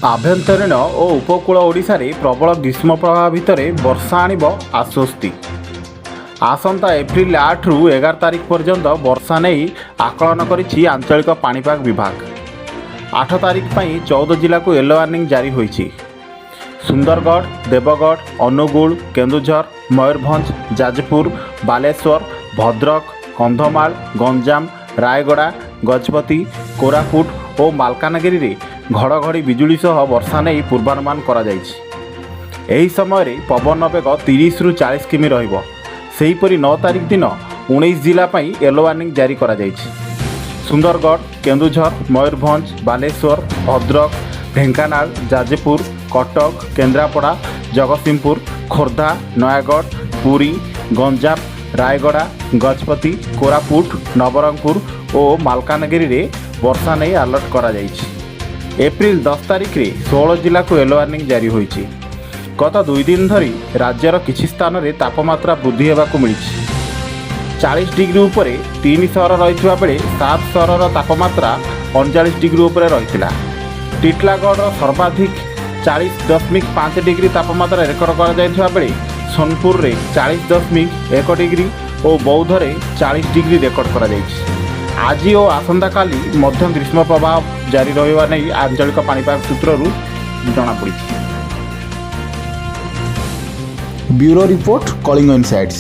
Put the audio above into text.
ଆଭ୍ୟନ୍ତରୀଣ ଓ ଉପକୂଳ ଓଡ଼ିଶାରେ ପ୍ରବଳ ଗ୍ରୀଷ୍ମ ପ୍ରବାହ ଭିତରେ ବର୍ଷା ଆଣିବ ଆଶ୍ୱସ୍ତି। ଆସନ୍ତା ଏପ୍ରିଲ 8ରୁ 11 ତାରିଖ ପର୍ଯ୍ୟନ୍ତ ବର୍ଷା ନେଇ ଆକଳନ କରିଛି ଆଞ୍ଚଳିକ ପାଣିପାଗ ବିଭାଗ। 8 ତାରିଖ ପାଇଁ 14 ଜିଲ୍ଲାକୁ ୟେଲୋ ୱାର୍ଣ୍ଣିଂ ଜାରି ହୋଇଛି। ସୁନ୍ଦରଗଡ଼, ଦେବଗଡ଼, ଅନୁଗୁଳ, କେନ୍ଦୁଝର, ମୟୂରଭଞ୍ଜ, ଯାଜପୁର, ବାଲେଶ୍ୱର, ଭଦ୍ରକ, କନ୍ଧମାଳ, ଗଞ୍ଜାମ, ରାୟଗଡ଼ା, ଗଜପତି, କୋରାପୁଟ ଓ ମାଲକାନଗିରିରେ ଘଡ଼ଘଡ଼ି ବିଜୁଳି ସହ ବର୍ଷା ନେଇ ପୂର୍ବାନୁମାନ କରାଯାଇଛି। ଏହି ସମୟରେ ପବନ ବେଗ 30ରୁ 40 କିମି ରହିବ। ସେହିପରି 9 ତାରିଖ ଦିନ 19 ଜିଲ୍ଲା ପାଇଁ ୟେଲୋ ୱାର୍ଣ୍ଣିଂ ଜାରି କରାଯାଇଛି। ସୁନ୍ଦରଗଡ଼, କେନ୍ଦୁଝର, ମୟୂରଭଞ୍ଜ, ବାଲେଶ୍ୱର, ଭଦ୍ରକ, ଢେଙ୍କାନାଳ, ଯାଜପୁର, କଟକ, କେନ୍ଦ୍ରାପଡ଼ା, ଜଗତସିଂହପୁର, ଖୋର୍ଦ୍ଧା, ନୟାଗଡ଼, ପୁରୀ, ଗଞ୍ଜାମ, ରାୟଗଡ଼ା, ଗଜପତି, କୋରାପୁଟ, ନବରଙ୍ଗପୁର ଓ ମାଲକାନଗିରିରେ ବର୍ଷା ନେଇ ଆଲର୍ଟ କରାଯାଇଛି। ଏପ୍ରିଲ 10 ତାରିଖରେ 16 ଜିଲ୍ଲାକୁ ୟେଲୋ ୱାର୍ଣ୍ଣିଂ ଜାରି ହୋଇଛି। ଗତ 2 ଦିନ ଧରି ରାଜ୍ୟର କିଛି ସ୍ଥାନରେ ତାପମାତ୍ରା ବୃଦ୍ଧି ହେବାକୁ ମିଳିଛି। 40 ଡିଗ୍ରୀ ଉପରେ ତିନି ସହର ରହିଥିବା ବେଳେ ସାତ ସହରର ତାପମାତ୍ରା 39 ଡିଗ୍ରୀ ଉପରେ ରହିଥିଲା। ଟିଟଲାଗଡ଼ର ସର୍ବାଧିକ 40.5 ଡିଗ୍ରୀ ତାପମାତ୍ରା ରେକର୍ଡ କରାଯାଇଥିବା ବେଳେ ସୋନପୁରରେ 40.1 ଡିଗ୍ରୀ ଓ ବୌଦ୍ଧରେ 40 ଡିଗ୍ରୀ ରେକର୍ଡ କରାଯାଇଛି। ଆଜି ଓ ଆସନ୍ତାକାଲି ମଧ୍ୟ ଗ୍ରୀଷ୍ମ ପ୍ରବାହ ଜାରି ରହିବା ନେଇ ଆଞ୍ଚଳିକ ପାଣିପାଗ ସୂତ୍ରରୁ ଜଣାପଡ଼ିଛି। Bureau report, Kalinga insights.